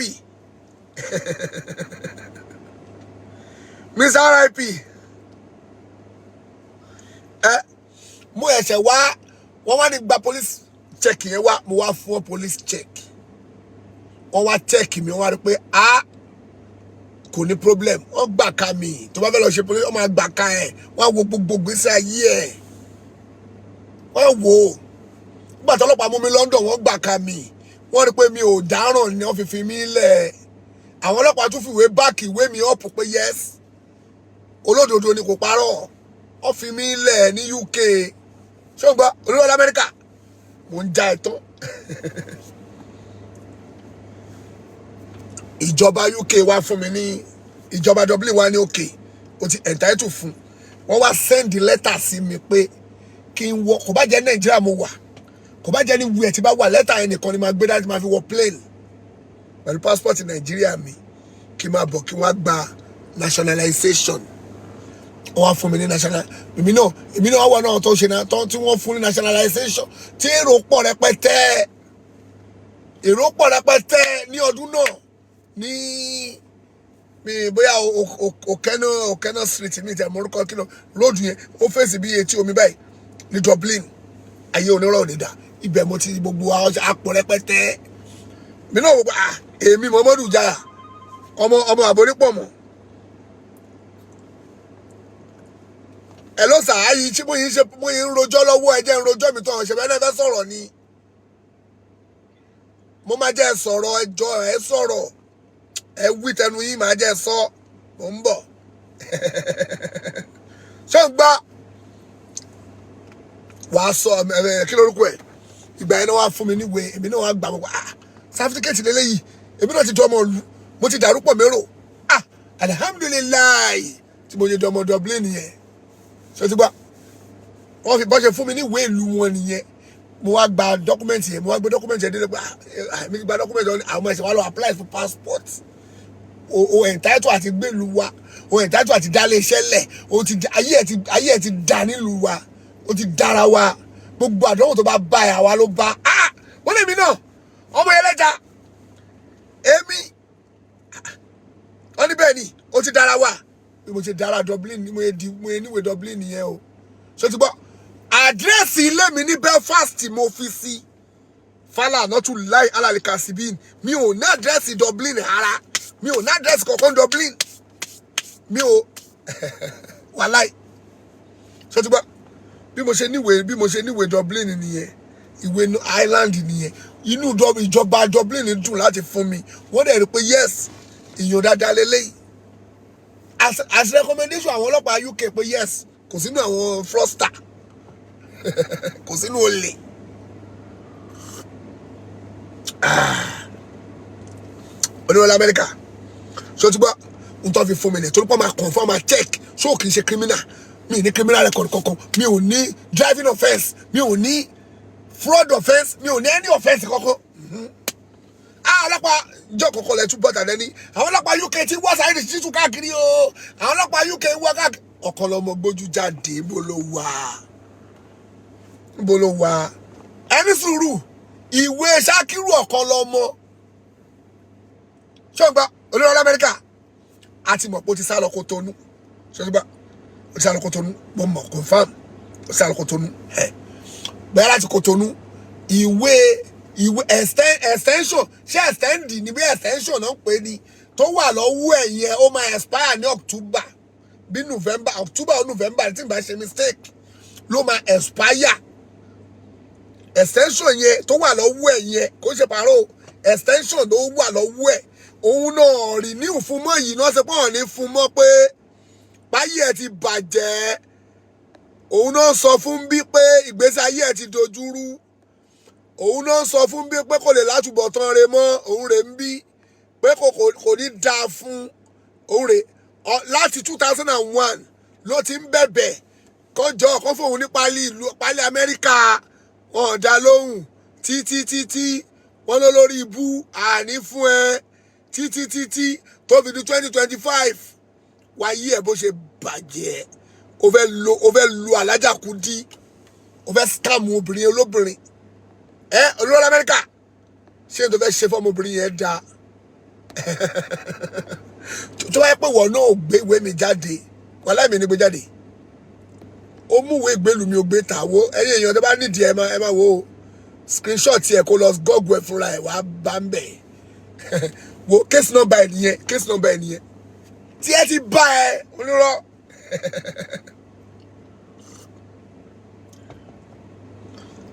Miss RIP. Ẹ mo ẹ̀ṣẹ̀ wá, wọ́n wá ní gba police check yẹn wá. Mo wá fún ọ police check, wọ́n wá check mi, wọ́n wá rí pé a kò ní problem. Wọ́n gbà ká mi. Tó bá fẹ́ lọ ṣe police, wọ́n máa gbà ká ẹ̀, wọ́n á wo gbogbo gbèsè ayé ẹ̀, wọ́n wò ó. Nígbà tí ọlọ́pàá mú mi London, wọ́n gbà ká mi, wọ́n rí pé mi ò dáràn ni wọ́n fi fi mí lẹ̀. Àwọn ọlọ́pàá tún fìwé back ìwé mi up pé yes, olódodo ni, kò parọ́. Wọ́n fi mí lẹ̀ ní UK. Ṣé o gbọ́? Olúwa Amẹ́ríkà, mò ń já ẹ tán. Ìjọba UK wá fún mi ní, ìjọba Dublin wá ní òkè o ti entitled fún. Wọ́n wá send letter sí mi pé kí n wọ, kò bá jẹ́ Nàìjíríà mo wà, kò bá jẹ́ ní wíwẹ̀ tí bá wà, lẹ́tà yẹn nìkan ni máa gbé dájú, máa fi wọ plane pẹ̀lú passport Nàìjíríà mi, kí n máa bọ̀, kí wọ́n á gba nationalization. Wọ́n wá fún mi ní national, èmi náà wà náà tó ṣe náà tó tí wọ́n fún ní nationalization, tí èrò pọ̀ rẹpẹtẹ, èrò pọ̀ rẹpẹtẹ ní ọdún náà ní mi bóyá Òkẹ́nà street mi tẹ̀ mọ́rúkọ kí lọ róòdù yẹn, ó fèsì bí etí omi báyìí ní Dublin. Ayé onírọ̀ òní dà ibẹ̀, mo ti gbogbo àwọn àpò rẹpẹtẹ. Mi náà wò pé, ah, èmi Muhammadu Jara, ọmọ ọmọ àbónípọ̀ mọ́ ẹ ló sà á yìí tí mo yìí ń ṣe, mo yìí ń rojọ́ lọ́wọ́. Ẹ jẹ́ ń rojọ́ mi tán, ṣe bẹ́ẹ̀ náà fẹ́ sọ̀rọ̀ ni, mo máa jẹ́ sọ̀rọ̀. Ẹjọ́ ẹ sọ̀rọ̀, ẹ wí tẹnu yín, máa jẹ́ sọ. Mo ń bọ̀. Ṣé ń gbá wàá sọ ẹ kí lórúkọ ẹ? Ìgbà yẹn náà wàá fún mi níwèé, èmi náà wàá gbà mọ́, ah, certificate lélẹ́yìí. Èmi náà ti dọ́ ọmọ ìlú, mo ti dàrú pọ̀ mérò. Ah, alihamudulilayi tí mo ṣe dọ́mọ Dublin yẹn. Ṣé o ti gbọ́? Wọ́n fi bọ́ ṣe fún mi níwèé ìlú wọn nìyẹn. Mo wá gba document yẹn, mo wá gbé document yẹn délé pé, ah, mi gba document yẹn. Àwọn ọmọ ẹ̀sìn wa lọ apply for passport. O entitled àti gbèlú wa, o entitled àti dálé iṣẹ́ lẹ̀. O ti ayé ẹ̀ ti dà nílùú wa, o ti dára wa. Gbogbo àdánwò tó bá bá ẹ, àwa ló bá. Ah, wọ́n lè mi náà, ọmọ yẹn lẹ́jà èmi. Wọ́n ní bẹ́ẹ̀ ni, o ti dára wa. Bí mo ṣe dára Dublin ni mo yẹ di mo yẹ níwèé Dublin nìyẹn o. Ṣé o ti gbọ́? Àdírẹ́sì ilé mi ní Belfast mo fi sí fálà nọ́tù láì alàlìkà síbí. Mi ò ní àdírẹ́sì Dublin rárá, mi ò ní àdírẹ́sì kankan Dublin, mi ò wàláì. Ṣé o ti gbọ́? Bí mo ṣe níwèé Dublin nìyẹn, ìwé Ireland nìyẹn. Inú ìjọba Dublin dùn láti fún mi. Wọ́n dẹ̀ rí pé yes, ìyàn dáadáa lélẹ́yìí, as recommendation àwọn ọlọ́pàá UK pé yes, kò sínú àwọn fraudster, kò sínú olè. Oníwọlé Amẹ́ríkà. Ṣé o ti gbọ́? N tó fi fún mi ní torí pé máa confirm, máa check ṣé o kì í ṣe criminal. Mi ì ní criminal record kankan, mi ò ní driving offence, mi ò ní fraud offence, mi ò ní any offence kankan. Ah, ọlọ́pàá jọ kọ̀ọ̀kan lẹ̀ tún bọ́tà lẹ́ni. Àwọn ọlọ́pàá UK ti wá Saheed Shittu káàkiri o. Àwọn ọlọ́pàá UK wá káàkiri. Ọ̀kan lọmọ gbójú jáde. Níbo ló wà? Níbo ló wà? Ẹni sùúrù, ìwé Ṣakiru ọ̀kan lọmọ. Ṣé o gbọ́? Olórí Amẹ́ríkà, a ti mọ̀ pé ó ti sá lọ Kótónú. Ṣé o gbọ́? Ó ti sá lọ Kótónú, mo mọ̀ confirm, ó ti sá lọ Kótónú. Ẹ̀ bẹ́ẹ̀ láti Kótónú, ìwé extension, ṣé extend ní bí extension náà ń pè ní tó wà lọ́wọ́ ẹ̀ yẹn, ó máa expire ní October bí November, October or November, tí n bá ṣe mistake, ló máa expire. Extension yẹn tó wà lọ́wọ́ ẹ̀ yẹn, kò ṣe pàrọ̀ extension ló wà lọ́wọ́ ẹ̀. Òun náà renew fún mọ́ yìí náà ṣe pé wọ́n ní fún mọ́ pé báyìí ẹ̀ ti bàjẹ́. Òun náà sọ fún bí pé ìgbésí ayé ẹ̀ ti dojúrú. Òun náà sọ fún bí pé kò lè látúbọ̀tán re mọ́. Òun rè ń bí pé kò ní dáa fún òun rè. Láti 2001 ló ti ń bẹ̀bẹ̀ kọjọ kó fóun ní pálí ìlú, pálí Amẹ́ríkà. Wọn ò dá lóhùn títí títí. Wọn ló lórí ibú àní fún ẹ títí títí tó fi di 2025. Wáyé ẹ bó ṣe bàjẹ́, o fẹ́ lo alájà Kudi, o fẹ́ scam obìnrin olóbìnrin ẹ. Olórí Amẹ́ríkà, ṣé n tó fẹ́ ṣe fọ́mọbìnrin yẹn dáa? Tó wáyé pé wọ́n náà ò gbé ìwé mi jáde, wọ́n láì mi ní gbé jáde. Ó mú ìwé ìgbélú mi, ò gbé tà wó. Ẹ̀yin èèyàn tó bá nídìí, ẹ máa wo screenshot ẹ, kó lọ Google ẹ fúnra ẹ, wàá bá ń bẹ̀. Wo case number ẹ nìyẹn, case number ẹ nìyẹn tí ẹ ti bá ẹ onírọ́.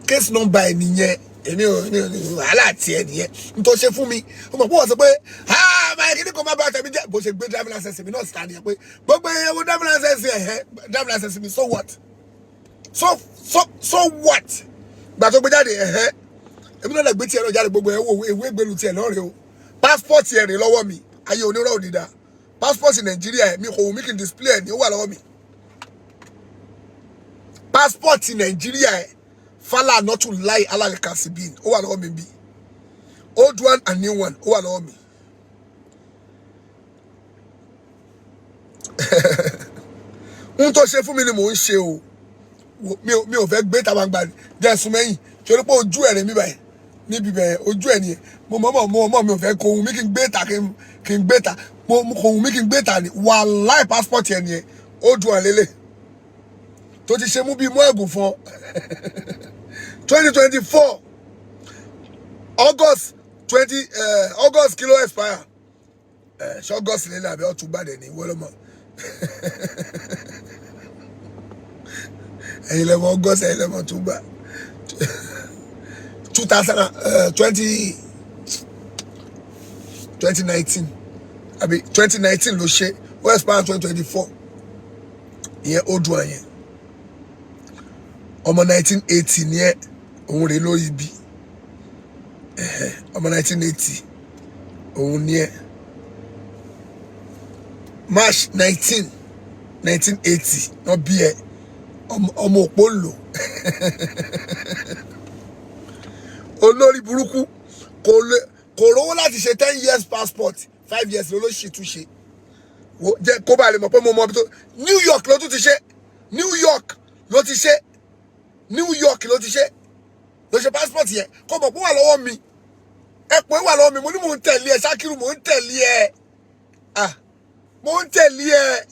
Case number ẹ nìyẹn. Èmi ò ní wàhálà tiẹ̀ nìyẹn. N tó ṣe fún mi, ó mọ̀ pé wọ́n sọ pé ah, máa kí ni kò má bá tẹ̀mí jẹ́. Bó ṣe gbé driving license mi náà síta nìyẹn pé gbogbo ẹ̀yẹ wo driving license ẹ̀, driving license mi. So what? So what? Gbà tó gbé jáde ẹ̀hẹ́, èmi náà lè gbé tiẹ̀ náà jáde. Gbogbo ẹ̀ wo ìwé ìgbélú tiẹ̀ náà rè o. Passport ẹ̀ rè lọ́wọ́ mi. Ayé onírọ̀ ò ní da. Passport Nàìjíríà ẹ̀, mi kò wù mí kí n display ẹ̀ ní, ó wà lọ́wọ́ mi. Passport Nàìjíríà ẹ̀, fálà nọ́tù láì alálẹ́kàsíbìn, ó wà lọ́wọ́ mi bí, old one and new one, ó wà lọ́wọ́ mi. Ohun tó ṣe fún mi ni mò ń ṣe o. Mi ò fẹ́ gbé ta gbangba jẹ́ ẹ̀sùn mẹ́yìn torí pé ojú ẹ̀rẹ̀ mi báyìí níbi bẹ̀rẹ̀ ojú ẹ̀ nìyẹn. Mo mọ̀ mọ̀ mọ̀, mi ò fẹ́ kó ohun mi kí n gbé ta, kí n gbé ta. Mo kò ohun mi kí n gbé ta ni. Wàláì, passport ẹ̀ nìyẹn, ó dùn àlélẹ̀ tó ti ṣe mú bíi mú ẹ̀gùn fún ọ. 2024 August twenty, August kilo expire. Ṣé August lélẹ̀ àbí October dẹ̀ ní wọ́lọ́mọ? Ẹ̀yin lẹ́mọ̀ August, ẹ̀yin lẹ́mọ̀ October. Two thousand twenty 2019 àbí 2019 ló ṣe, ó expire 2024. Ìyẹn ó dùn àyẹn. Ọmọ 1980 ni ẹ, òun rèé lórí ibi. Ọmọ 1980 òun ni ẹ. March 19 1980 wọ́n bí ẹ. Ọmọ òpó ń lò olórí burúkú, kò lè kò rówó láti ṣe 10 years passport, 5 years ló ṣì tún ṣe. Wo jẹ́ kó bá lè mọ̀ pé mo mọ ibi tó New York ló tún ti ṣe. New York ló ti ṣe, New York ló ti ṣe, ló ṣe passport yẹn. Kó mọ̀ pé wà lọ́wọ́ mi, ẹ pé wà lọ́wọ́ mi. Mo ní mò ń tẹ̀lé ẹ, Ṣakiru, mò ń tẹ̀lé ẹ. Ah, mò ń tẹ̀lé ẹ.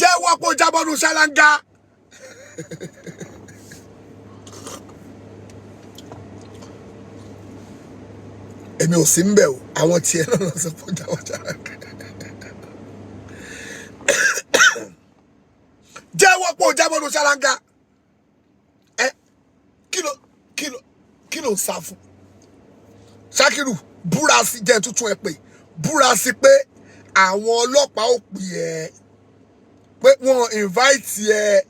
Jẹ́wọ́ pé ó jábọ́nú ṣáláńgá. Èmi ò sí ń bẹ̀ o, àwọn tiẹ̀ náà lọ sọ pé ó jábọ́ ṣáláńgá. Jẹ́wọ́ pé ó jábọ́nú ṣáláńgá. Ẹ kí ló ń sá fún? Ṣakiru, búra sí, jẹ́ tuntun ẹ pé búra sí pé àwọn ọlọ́pàá ò pè ẹ́, pé wọ́n invite ẹ.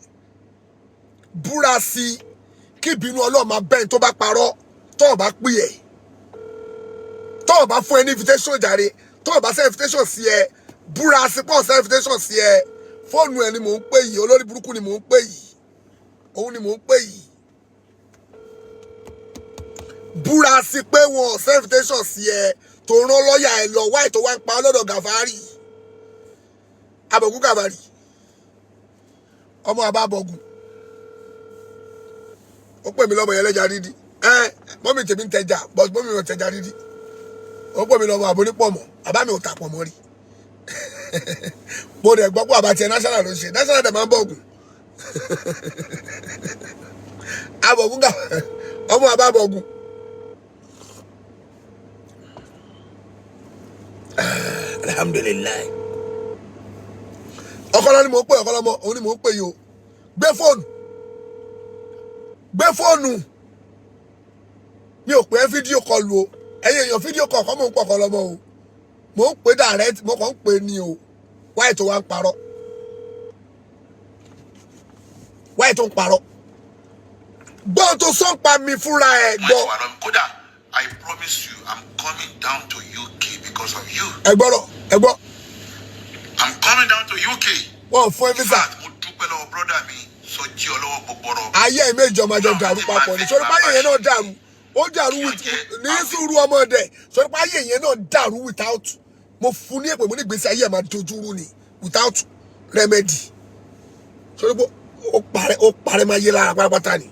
Búra sí kí ìbínú Ọlọ́run máa bẹ́ẹ̀ tó bá parọ́. Tó o bá pè ẹ́, tó o bá fún ẹ ní invitation jàre, tó o bá send invitation sí ẹ, búra sí pọ̀ send invitation sí ẹ. Fóònù ẹ ni mò ń pè yìí, olórí burúkú ni mò ń pè yìí, òun ni mò ń pè yìí. Búra sí pé wọn ò send invitation sí ẹ, tó rán lọ́ọ̀yà ẹ lọ wáì tó wá ń pa ọlọ́dọ̀ Gàfárì, Abọ̀gún Gàfárì, ọmọ àbábọ̀gùn. Ó pè mí lọ́mọ yẹn lẹ́jà dídí. Ẹ mọ́mì tèmi ń tẹja, but mọ́mì ò tẹja dídí. Ó pè mí lọ́mọ àbónípọ̀mọ́, àbá mi ò tà pọ̀ mọ́ rí. Mo dẹ̀ gbọ́ pé àbá tiẹ̀ national ló ń ṣe, national dẹ̀ máa ń bọ̀gùn. Abọ̀gún gà ọmọ àbábọ̀gùn. Alhamdulillahi. Ọkọlọ ni mò ń pè, ọkọlọmọ òun ni mò ń pè yìí o. Gbé fóònù, gbé fóònù. Mi ò pè é fídíò kọlù o. Ẹ̀yin èèyàn, fídíò kọ̀ kọ́ mò ń pọ̀ ọkọlọmọ o. Mò ń pè direct, mo kàn ń pè ní o. Wáyé tó wá ń parọ́, wáyé tó ń parọ́, gbọ́n tó sọ́n pa mi fúnra ẹ̀ gbọ́. Kódà, I promise you, I'm coming down to UK because of you. Ẹ gbọ́rọ̀, ẹ gbọ́. I'm coming down to UK. Wọn ò fún ẹ In visa. fact, mo dúpẹ́ lọ́wọ́ brother mi, Sọjí ọlọ́wọ́ gbọgbọrọ. Ayé ẹ̀ méjì ọmọ àjọ dàrú papọ̀ ní sọ́dọ̀ páyé yẹn náà dàrú, ó dàrú ní sùúrù ọmọdé. Sọ́dọ̀ páyé yẹn náà dàrú without mo fún ní èpè, mo ní gbèsè ayé ẹ̀ máa dojú rú ni without remedy. Sọ́dọ̀ pé ó parẹ́, ó parẹ́ máa yé lára pátápátá ni.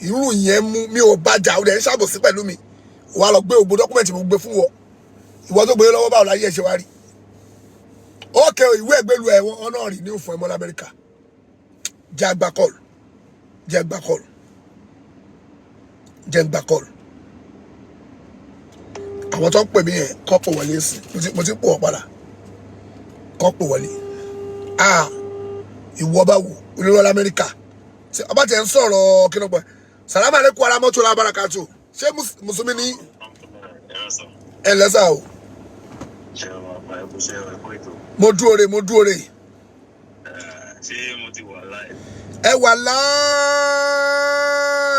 Irú yẹn mú mi ò bàjá, ó dẹ̀ ń ṣàbòsí pẹ̀lú mi. Wàá lọ gbé ògbó document mo gbé fún wọ, ìwọ tó gbé lọ́wọ́, báwo láyé ẹ̀ ṣe wá rí? Ókè, ìwé ìgbélu ẹ̀ wọ́n náà rí ní òfin ẹ̀mọ́ lamẹ́ríkà. Jẹ́ àgbà kọlù, jẹ́ àgbà kọlù, jẹ́ àgbà kọlù. Àwọn tó ń pè mí yẹn kọ́ pò wọlé sí, mo ti pò wọ́n padà, kọ́ pò wọlé. Ah, ìwọ bá wò onírọ́ lamẹ́ríkà tí ọba tẹ̀ ń sọ̀rọ̀ kí ló pẹ́. Sàlámà alẹ́kùn ara mọ́tò lábárakàtò. Ṣé mùsùlùmí ní ẹ lẹ́sà o? Mo dúró re, mo dúró re. Ṣé mo ti wà live? Ẹ wà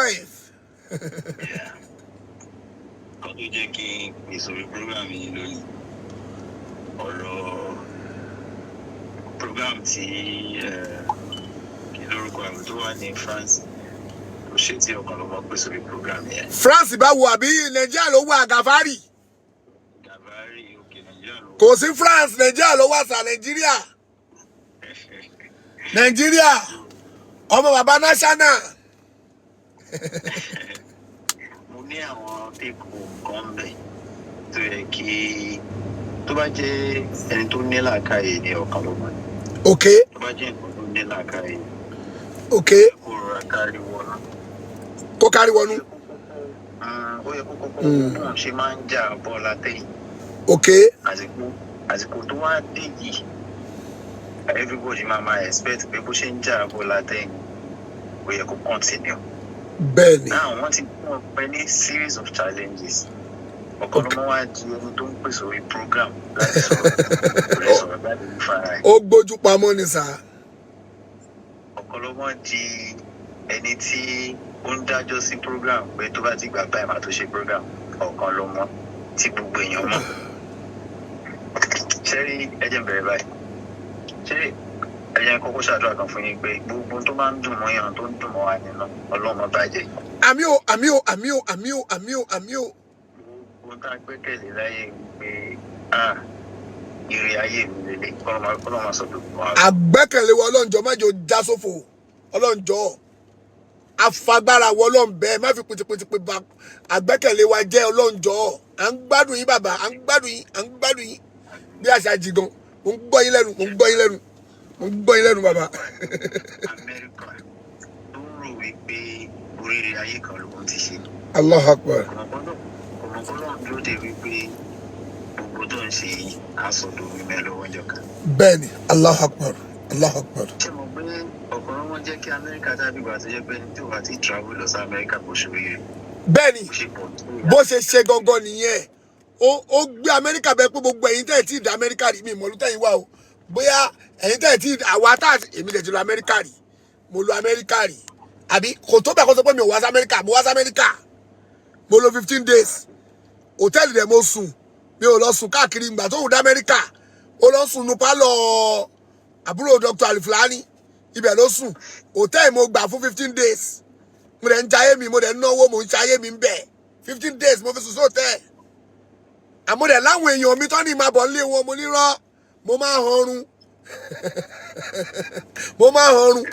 live. Kan tó jẹ́ kí n pè sórí program yìí lónìí, ọ̀rọ̀ program tí kí lórúkọ àwọn tó wà ní France kò ṣe tí ọkàn ló máa pè sórí program yẹn. France báwo? Àbí Nàìjíríà ló wà, Gàfárì? Gàbárì, òkè, Nàìjíríà ló. Kò sí France, Nàìjíríà ló wà sà. Nàìjíríà, Nàìjíríà, ọmọ bàbá national. Mo ní àwọn take home kan bẹ̀ tó yẹ kí tó bá jẹ́ ẹni tó ní làákàyè ní ọ̀kan ló mọ̀. Tó bá jẹ́ nǹkan tó ní làákàyè, kó rọra kárí wọnú. Kó kárí wọnú. Ó yẹ kó kọ́kọ́ bóun ṣe máa ń jà bọ́ látẹ̀yìn. Àsìkò tó wá dé yìí, everybody máa expect pé bó ṣe ń jà bọ́ látẹ̀yìn, ó yẹ kó continue. Bẹ́ẹ̀ ni. Now wọ́n ti fún ọ pẹ́ ní series of challenges. Ọ̀kanlọ́mọ wá di ẹni tó ń pè sórí program láti sọ̀rọ̀, kò lè sọ̀rọ̀ jáde ní fara ẹ̀. Ó gbójú pamọ́ ni sà. Ọ̀kanlọ́mọ di ẹni tí ó ń dájọ́ sí program pé tó bá ti gbà báyìí, máa tó ṣe program. Ọ̀kanlọ́mọ tí gbogbo èèyàn mọ̀. Ṣé rí, ẹ jẹ́ n bẹ̀rẹ̀ báyìí. Ṣé ẹ jẹ́ n kọ́kọ́ ṣàdúrà kan fún yín pé gbogbo tó máa ń dùn mọ́ yàn, tó ń dùn mọ́ wa nínú, Ọlọ́run má bàjẹ́. Àmín o, àmín o, àmín o, àmín o, àmín o, àmín o. Gbogbo tá a gbẹ́kẹ̀lé láyé pé, ah, ire ayé mi lélẹ̀, kọ́lọ́ máa sọ gbogbo wa. Àgbẹ́kẹ̀lé wa, Ọlọ́njọ́ má jẹ́ ó já sófò. Ọlọ́njọ́ afagbára wọ Ọlọ́run bẹ́ẹ̀, má fi pìtìpìtì ba àgbẹ́kẹ̀lé wa jẹ́. Ọlọ́njọ́, à ń gbádùn yín, bàbá, à ń gbádùn yín, à ń gbádùn yín bí àṣà jìgàn. Mo ń gbọ́ yín lẹ́nu, mo ń gbọ́ yín lẹ́nu, mo ń gbọ́ yín lẹ́nu, bàbá. Amẹ́ríkà tó ń rò wípé oríire ayé kan lòun ti ṣe. Allahu Akbar. Kọ̀mọ̀kọ́lọ́ ń dúró de wípé gbogbo tó ń ṣe yìí á sọ domi mẹ́ lọ́wọ́ ọjọ́ kan. Bẹ́ẹ̀ni, Allahu Akbar, Allahu Akbar. Ṣé mo pé ọ̀pọ̀ wọn jẹ́ kí Amẹ́ríkà dàbí ìgbà tó jẹ́ pé ẹni tí ò bá ti travel lọ sí Amẹ́ríkà kò ṣoríire? Bẹ́ẹ̀ni. Bó ṣe pọ̀ tó Bó ṣe ṣe gangan nìyẹn. Ó gbé Amẹ́ríkà bẹ́ẹ̀ pé gbogbo ẹ̀yin tẹ́ ẹ̀ tí ì dá Amẹ́ríkà rí, mi ìmọ̀lú tẹ́yìn wá o, bóyá ẹ̀yin tẹ́ ẹ̀ tí ì àwa tá èmi lè ti lọ Amẹ́ríkà rí, mo lọ Amẹ́ríkà rí, àbí kò tó bẹ́ẹ̀ kó sọ pé mi ò wá sí Amẹ́ríkà. Mo wá sí Amẹ́ríkà, mo lò 15 days, hòtẹ́ẹ̀lì rẹ̀ mo sùn, mi ò lọ sùn káàkiri. Ìgbà tó wù dá Amẹ́ríkà, ó lọ sùn nu pálọ̀ àbúrò Dr. Alifulani, ibẹ̀ ló sùn. Hòtẹ́ẹ̀lì mo gbà fún 15 days, mo dẹ̀ ń jayé mi, mo dẹ̀ ń náwó, mo ń jayé mi ń bẹ̀. 15 days mo fi sùn sí hòtẹ́ẹ̀lì. Àmọ́ dẹ̀ láwọn èèyàn mi tán ní ìmọ̀ àbọ̀ nílé wọn, mo ní rọ́, mo máa ń hanrun, mo máa ń hanrun.